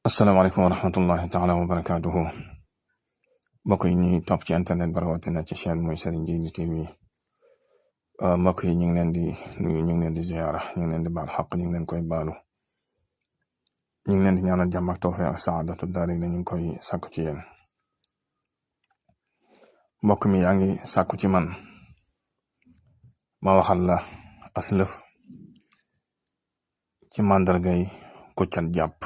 asalaamaaleykum wa rahmatullahi taala wa barakaatuhu mbokk yi ñuy topp ci internet ba rawatina ci chaîne mooy Serigne Djily TV mbokk yi ñu ngi leen di nuyu ñu ngi leen di ziyaara ñu ngi leen di baal xaq ñu ngi leen koy baalu ñu ngi leen di ñaanal jàmm ak tawfeex ak saadatu daari ñu ngi koy sàkku ci yéen mbokk mi yaa ngi sàkku ci man ma waxal la aslëf ci màndargay ku cat jàpp.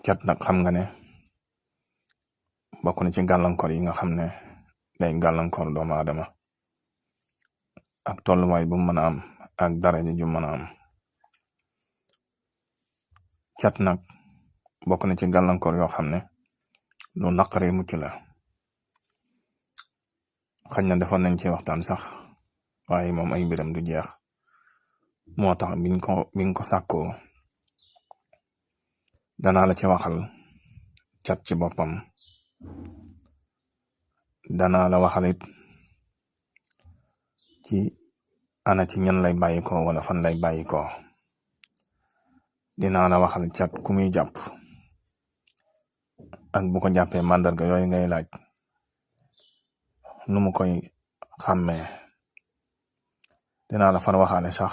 cat nag xam nga ne bokk na ci gàllankoor yi nga xam ne day gàllankoor doomu aadama ak tolluwaay bu mën a am ak daraja ju mën a am. cat nag bokk na ci gàllankoor yoo xam ne lu naqaree mucc la. xañ na defoon nañ ci waxtaan sax waaye moom ay mbiram du jeex moo tax biñ ko sàkkoo danaa la ci waxal cat ci boppam. danaa la waxalit ci ana ci ñan lay bàyyikoo wala fan lay bàyyikoo. dinaa la waxal cat ku muy jàpp ak bu ko jàppee màndarga yooyu ngay laaj nu mu koy xàmmee. dinaa la far waxaale sax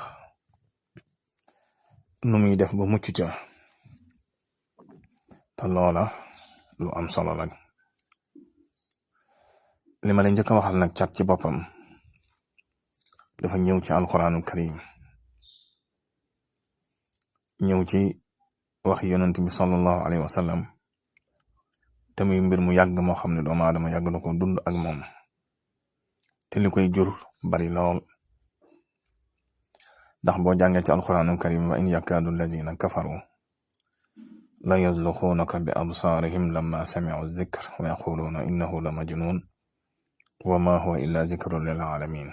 nu muy def ba mucc ca te loola lu am solo la. li ma leen njëkk a waxal nag cat ci boppam dafa ñëw ci alquraanul karim ñëw ci wax yonent bi sallallahu alayhi wa sallam te muy mbir mu yàgg moo xam ne doomu aadama yàgg na ko dund ak moom te li koy jur bari lool. ndax boo jàngee ci alquraanul karim wa in yakaadu allazina kafaru la yazluxuunaka bi absaarihim lamma sami'u zikr wa yaquluuna innahu la majnun wa ma huwa illa zikrun lil alamin.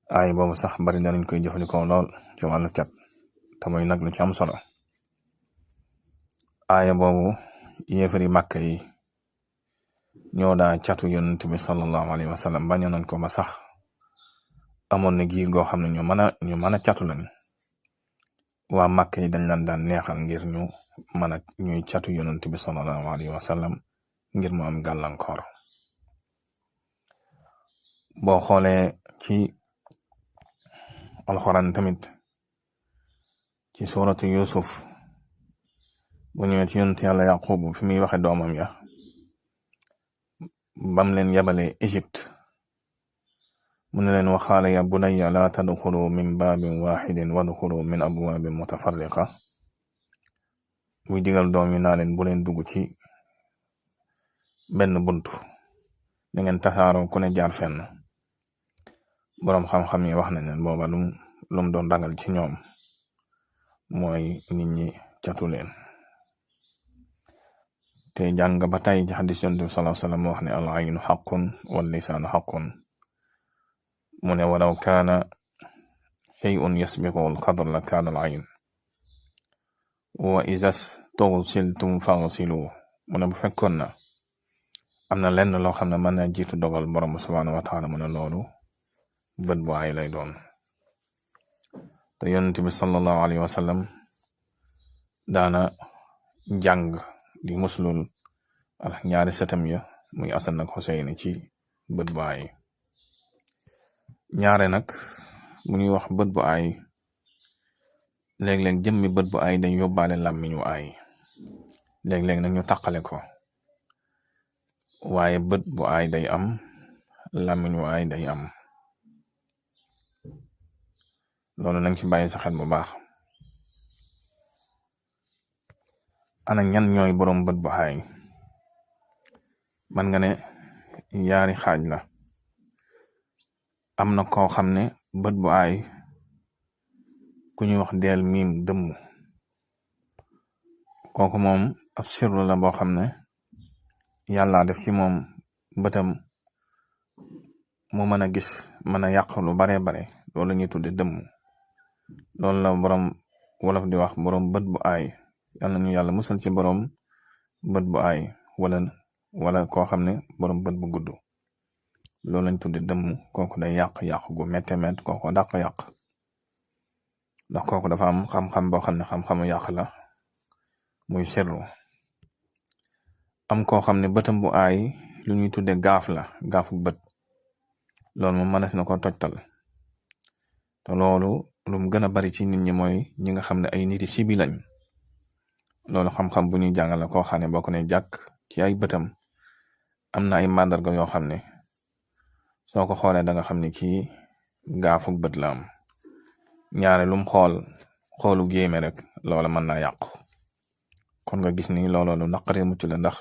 ay boobu sax bari danañ koy jëfandikoo lool ci wàllu cat te muy nag lu ci am solo. aaya boobu yéefari màkka yi ñoo daa catu yonent bi sallallahu alayhi wa sallam bañoon nañ ko ba sax amoon na giir goo xam ne ñu mën a catu lañ. waa màkka yi dañ leen daan neexal ngir ñuy catu yonent bi sallallahu alayhi wa sallam ngir mu am gàllankoor. boo xoolee ci alxuraan tamit ci suuratu Yusuf bu ñëwee ci yonent yàlla Yaqub fi muy waxe doomam ya bam leen yabalee Égypte mu ne leen waxaale ya bunayya laa tadxulu min baabin waaxidin wadxulu min abwaabin mutafarriqa. muy digal doom yi naa leen bu leen dugg ci benn buntu da ngeen tasaaroo ku ne jaar fenn. boroom xam-xam yi wax nañ leen booba lum doon ragal ci ñoom mooy nit ñi catu leen. te jàng ba tey ci xadis yonent bi sallallahu alayhi wa sallam wax ne al aynu xaqun wal lisaanu xaqun. mu ne walaw kaana shay'un yasbiqu al qadar la kaana al ayn wa iza stugsiltum faghsilu. mu ne bu fekkoon na am na lenn loo xam ne mën na jiitu dogal borom subhanahu wa taala mu ne loolu bët bu ay lay doon. te yonent bi sallallahu alayhi wa sallam daana jàng di muslul ñaari sëtam ya muy Asan ak Xuseyn ci bët bu ay. ñaare nag mu ñuy wax bët bu ay léeg-léeg jëmmi bët bu ay dañ yóbbaale làmmiñ wu ay léeg-léeg nag ñu tàqale ko waaye bët bu ay day am làmmiñ wu ay day am. loolu nañ ci bàyyi sa xel bu baax. ana ñan ñooy boroom bët bu ay? man nga ne yaari xaaj la. am na koo xam ne bët bu ay ku ñuy wax deel miim dëmm kooku moom ab sirru la boo xam ne yàlla def ci moom bëtam mu mën a gis mën a yàq lu bare bare loolu la ñuy tudde dëmm. loolu la boroom wolof di wax boroom bët bu ay. yal na ñu yàlla musal ci boroom bët bu ay wala koo xam ne boroom bët bu gudd. loolu lañ tudde dëmm. kooku day yàq gu mette met kooku dàq yàq ndax kooku dafa am xam-xam boo xam ne xam-xamu yàq la muy sirru. am koo xam ne bëtam bu aay lu ñuy tudde gaaf la, gaafu bët, loolu moom mënees na ko tojtal. te loolu lu mu gën a bari ci nit ñi mooy ñi nga xam ne ay niti sibi lañ. loolu xam-xam bu ñuy jàngale koo xam ne bokk ne jàkk ci ay bëtam am na ay màndarga yoo xam ne soo ko xoolee da nga xam ne kii gaafu bët la am. ñaare lum xoolu géeme rek loola mën naa yàqu. kon nga gis ni looloo lu naqaree mucc la, ndax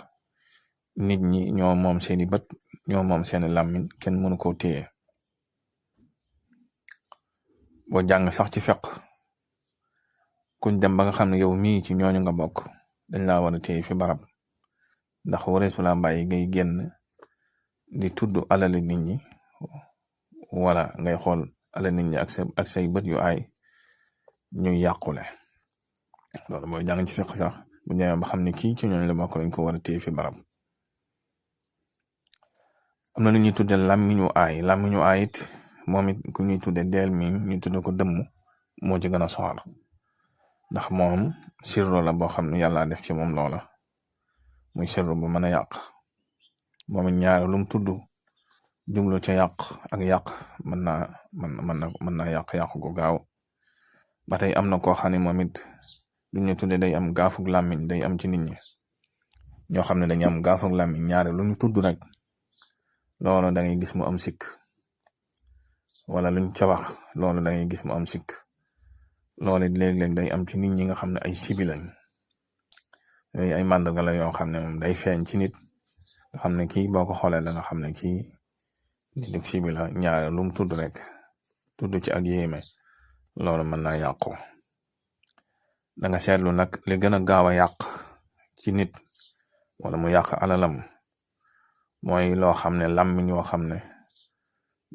nit ñi ñoo moom seeni bët, ñoo moom seeni làmmiñ, kenn mënu koo téye. boo jàng sax ci fiq kuñ dem ba nga xam ne yow mii ci ñooñu nga bokk, dañ laa war a téye fi barab, ndax wareesu laa bàyyi ngay génn di tudd alali nit ñi, wala ngay xool alal nit ñi ak say bët yu aay ñuy yàqule. loolu mooy jàng ci fiq sax bu ñëwee ba xam ne kii ci ñooñu la bokk, dañ ko war a téye fi barab. am na lu ñuy tudde làmmiñu aay it moom it ku ñuy tudde deel mi ñu tudde ko dëmm moo ci gën a soxal, ndax moom sirru la boo xam ne yàlla def ci moom loola muy sirru bu mën a yàq. moom it ñaare lum tudd jublu ca yàq ak yàq mën naa yàq gu gaaw. ba tey am na koo xam ne moom it lu ñu tudde day am gaafug làmmiñ, day am ci nit ñi ñoo xam ne dañu am gaafug làmmiñ, ñaare lu ñu tudd rek loolu da ngay gis mu am sikk, wala luñ ca wax loolu da ngay gis mu am sikk. loolu léeg-léeg day am ci nit ñi nga xam ne ay sibi lañ. yooyu ay màndarga la yoo xam ne moom day feeñ ci nit nga xam ne kii boo ko xoolee da nga xam ne kii nit ku sibi la. ñaare lu mu tudd rek tudd ci ak yéeme loolu mën naa yàqu. da nga seetlu nag li gën a gaaw a yàq ci nit wala mu yàq alalam mooy loo xam ne làmmiñ yoo xam ne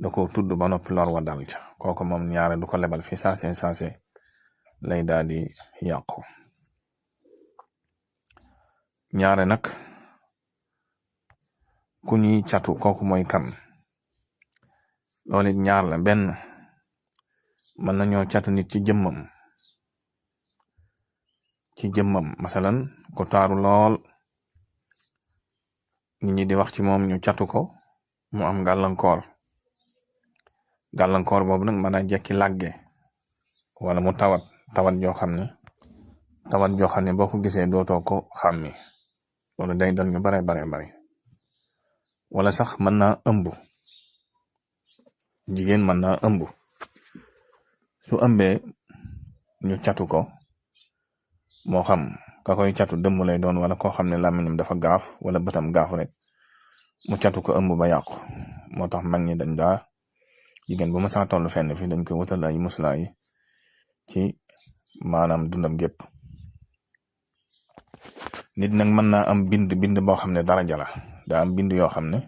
da ko tudd ba noppi lor wa dal ca kooku moom ñaare du ko lebal fi saase lay daal di yàqu. ñaare nag ku ñuy catu kooku mooy kan. loolu it ñaar la, benn mën nañoo catu nit ci jëmmam masalan ku taaru lool nit ñi di wax ci moom ñu catu ko mu am gàllankoor boobu nag mën a jekki làgge wala mu tawat joo xam ne boo ko gisee dootoo ko xàmmi. loolu day dal ñu bare bari. wala sax mën naa ëmb, jigéen mën naa ëmb, su ëmbee ñu catu ko, moo xam ka koy catu dëmm lay doon wala koo xam ne làmmiñam dafa gaaf wala bëtam gaaf rek mu catu ko ëmb ba yàqu. moo tax mag ñi dañ daa jigéen bu ma saa toll fenn fi dañ koy wutal ay muslaay ci maanaam dundam gépp. nit nag mën naa am bind boo xam ne daraja la, daa am bind yoo xam ne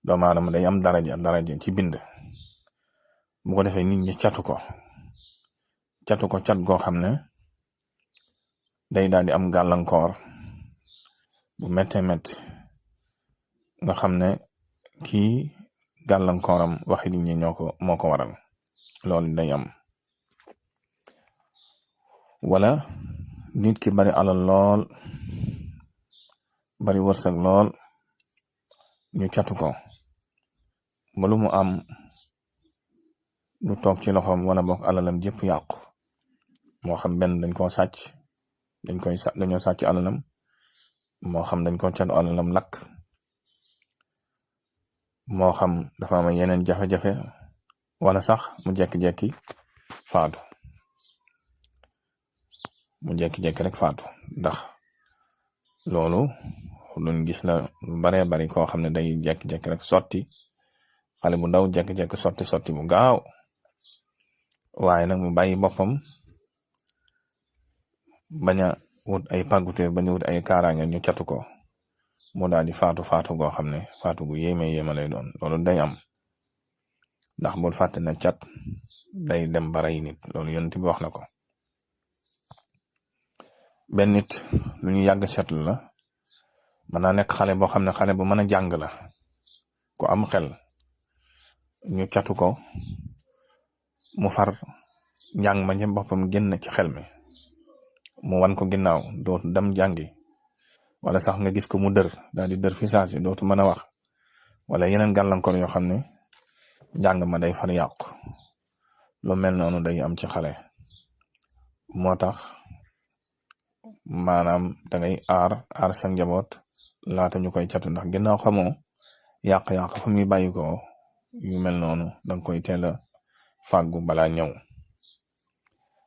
doomu aadama day am daraja ci bind. bu ko defee nit ñi catu ko cat goo xam ne day daal di am gàllankoor bu méttee métti nga xam ne kii gàllankooram waxi nit ñi moo ko waral. loolu day am. wala nit ki bari alal lool, bari wërsëg lool, ñu catu ko ba lu mu am lu toog ci loxoom wala bokk alalam jëpp yàqu. moo xam benn dañoo sàcc alalam, moo xam dañ ko catu alalam lakk, moo xam dafa am yeneen jafe-jafe, wala sax mu jekki-jekki faatu. rek faatu. ndax loolu luñ gis la lu baree bari koo xam ne day jekki-jekki rek sotti, xale bu ndaw jekki-jekki sotti bu gaaw, waaye nag mu bàyyi boppam bañ a wut ay pàggute, bañ a wut ay kaaraange, ñu catu ko mu daal di faatu goo xam ne faatu gu yéeme lay doon. loolu day am, ndax bul fàtte na cat day dem ba rey nit. loolu yonent bi wax na ko. benn nit lu ñu yàgg seetlu la, mën naa nekk xale boo xam ne xale bu mën a jàng la, ku am xel, ñu catu ko mu far njàng ma ci boppam génn ci xel mi, mu wan ko ginnaaw dootu dem jàngi wala sax nga gis ko mu daal di dër fi saasi dootu mën a wax wala yeneen gàllankoor yoo xam ne njàng ma day far yàqu lu mel noonu day am ci xale moo tax maanaam dangay aar sa njaboot laata ñu koy catu ndax ginnaaw xamoo yàq-yàq fu muy bàyyi ko yu mel noonu danga koy teel a fàggu balaa ñëw.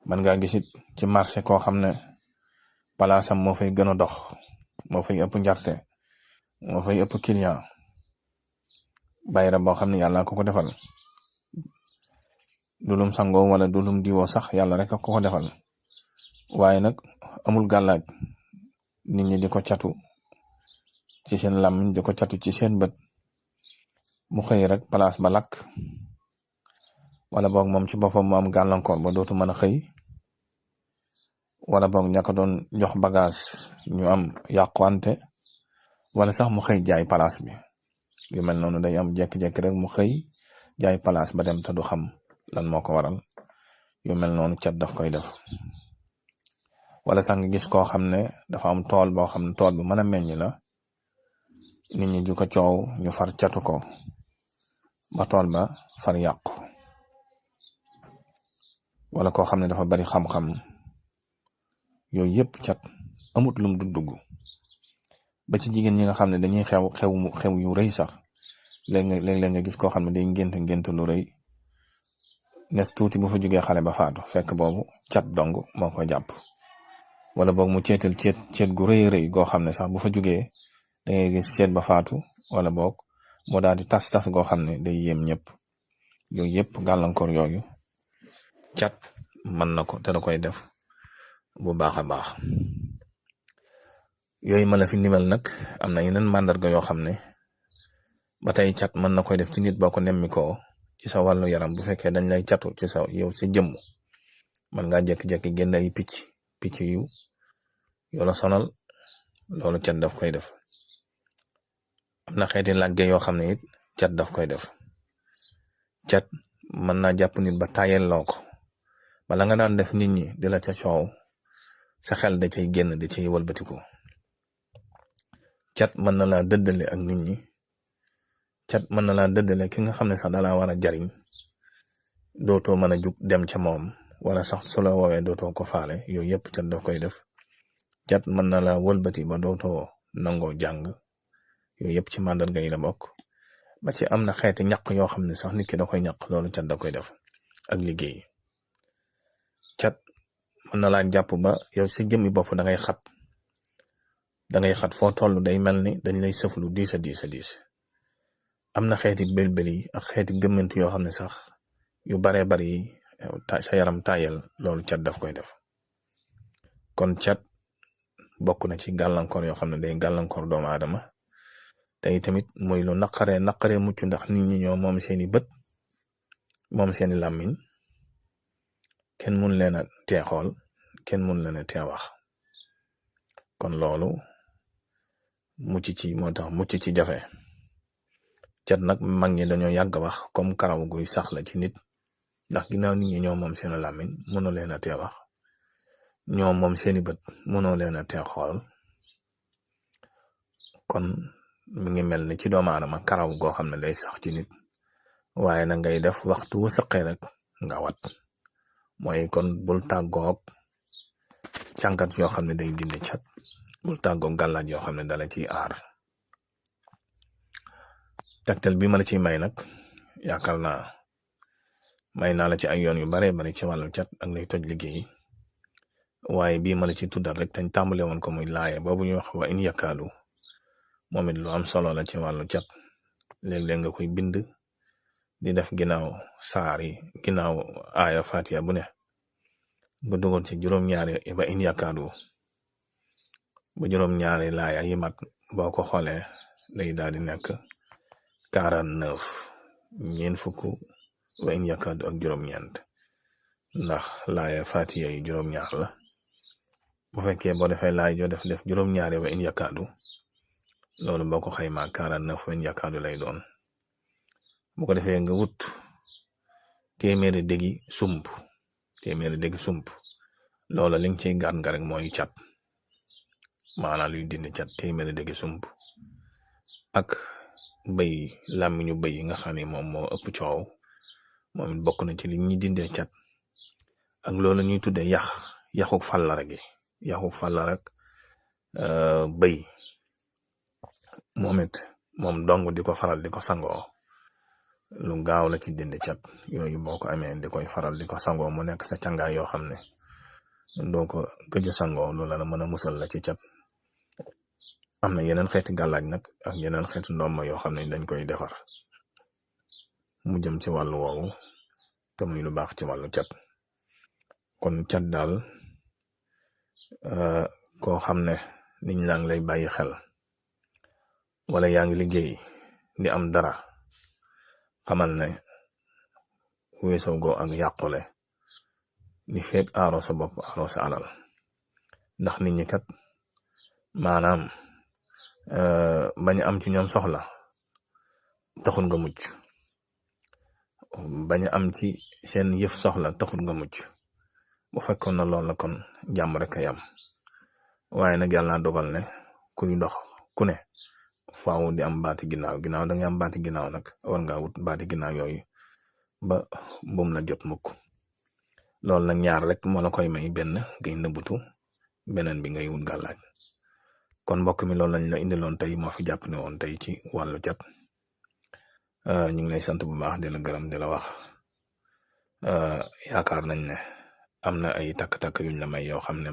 man ngaa gisit ci marché koo xam ne palaasam moo fay gën a dox moo fay ëpp njarte moo fay ëpp client bayra boo xam ne yàlla ko defal dulum sangoo wala dulum diwoo sax yàlla rek a ko defal waaye nag amul gàllaaj nit ñi di ko catu ci seen làmmiñ di ko catu ci seen bët mu xëy rek place ba lakk wala boog moom ci boppam mu am gàllankoor ba dootu mën a xëy wala boog ña ko doon jox bagage ñu am yàquwante wala sax mu xëy jaay place bi yu mel noonu day am jekki-jekki rek mu xëy jaay place ba dem te du xam lan moo ko waral yu mel noonu cat daf koy def. wala sax nga gis koo xam ne dafa am tool boo xam ne tool bu mën a meññ la nit ñi ju ko coow ñu far catu ko ba tool ba far yàqu wala koo xam ne dafa bari xam-xam yooyu yëpp cat amut lum du dugg ba ci jigéen ñi nga xam ne dañuy xew yu rëy sax léeg-léeg nga gis koo xam ne day ngént lu rëy nes tuuti bu fa jógee xale ba faatu fekk boobu cat dong moo ko jàpp wala boog mu ceetal ceet gu rëy goo xam ne sax bu fa jógee da ngay gis ceet ba faatu wala boog moo daal di tas goo xam ne day yéem ñëpp yooyu yëpp gàllankoor yooyu cat mën na ko te da koy def bu baax a baax. yooyu ma la fi nimal nag am na yeneen màndarga yoo xam ne ba tey cat mën na koy def ci nit boo ko nemmi ko ci sa wàllu yaram bu fekkee dañ lay catu ci sa yow sa jëmm mën ngaa jékki-jékki génn ay picc yu la sonal loolu cat daf koy def. am na xeeti làgge yoo xam ne it cat daf koy def cat mën naa jàpp nit ba tayel loo ko bala nga daan def nit ñi di la ca coow sa xel da cay génn da cay wëlbatiku cat mën na laa dëddale ak nit ñi cat mën na laa dëddale ki nga xam ne sax dalaa war a jariñ dootoo mën a jug dem ca moom wala sax su la woowee dootoo ko faale yooyu yëpp cat daf koy def cat mën na laa wëlbati ba dootoo nangoo jàng yooyu yëpp ci màndarga yi la bokk ba ci am na xeeti ñaq yoo xam ne sax nit ki da koy ñaq loolu cat da koy def ak liggéey cat mën na laa jàpp ba yow si jëmmi bopp da ngay xat foo toll day mel ni dañ lay sëf lu diis a diis am na xeeti belbel yi ak xeeti gëmmantu yoo xam ne sax yu baree bari sa yaram tayel loolu cat daf koy def kon cat bokk na ci gàllankoor yoo xam ne day gàllankoor doomu aadama te tamit mooy lu naqaree mucc ndax nit ñi ñoo moom seeni bët moom seeni làmmiñ kenn mun leen a tee xool kenn mun leen a tee wax kon loolu moo tax mucc ci jafe cat nag mag ñi dañoo yàgg wax comme karaw guy sax la ci nit ndax ginnaaw nit ñi ñoo moom seeni làmmiñ mënoo leen a tee wax ñoo moom seeni bët mënoo leen a tee xool kon mi ngi mel ni ci doomu aadama karaw goo xam ne day sax ci nit waaye na ngay def waxtu wu saqee rek nga wat mooy kon bul tàggoog càngat yoo xam ne day dindi cat bul tàggoog gàllaaj yoo xam ne dala ciy aar tegtal bi ma la ciy may nag yaakaar naa may naa la ci ay yoon yu bare bari ci wàllu cat ak lay toj liggéey waaye bii ma la ci tuddal rek tañ tàmbale woon ko muy laaye boobu ñuy wax wa in yakaalu moom it lu am solo la ci wàllu cat léeg-léeg nga koy bind di def ginnaaw saar yi ginnaaw aaya fatiha bu ne nga dugal ci juróom-ñaari ba in yakaadu ba juróom-ñaari laaya yi mat boo ko xoolee day daal di nekk 49 fukk wa in yakaadu ak juróom-ñeent ndax laaya fatiha yi juróom-ñaar la bu fekkee boo defee laay joo def juróom-ñaari wa in yakaadu loolu boo ko xaymaa 49 wa in yakaadu lay doon bu ko defee nga wut téeméeri déggi sump loola li nga ciy gàtt nga rek mooy cat, maanaam luy dindi cat téeméeri dëgg sump ak bëy làmmiñu bëy yi nga xam ne moom moo ëpp coow, moom it bokk na ci li ñuy dindee cat. ak loolu ñuy tudde yaxu fàllara gi, yaxu fàllara rek bëy moom it moom dong di ko faral di ko sangoo lu gaaw la ci dindi cat. yooyu boo ko amee di koy faral di ko sangoo mu nekk sa cangaay yoo xam ne doo ko gëj a sangoo loola la mën a musal la ci cat. am na yeneen xeeti gàllaaj nag ak yeneen xeetu ndomba yoo xam ne dañ koy defar mu jëm ci wàllu woowu te muy lu baax ci wàllu cat. kon cat daal koo xam ne niñ laa ngi lay bàyyi xel wala yaa ngi liggéey di am dara, xamal ne weesoo goo ak yàqule li fekk aaro sa bopp aaro sa alal. ndax nit ñi kat maanaam bañ am ci ñoom soxla taxul nga mucc, bañ am ci seen yëf soxla taxul nga mucc. bu fekkoon na loolu la kon jàmm rek ay am, waaye nag yàlla dogal ne kuy dox ku ne faaw di am baati ginnaaw da nga am baati ginnaaw nag war ngaa wut baati ginnaaw yooyu ba bum la jot mukk. loolu nag ñaar rek moo la koy may, benn ngay nëbbutu, beneen bi ngay wut gàllaaj. kon mbokk mi loolu lañ la indiloon tey, moo fi jàpp ne woon tey ci wàllu cat. ñu ngi lay sant bu baax di la gërëm di la wax yaakaar nañ ne am na ay takk-takk yuñ la may yoo xam ne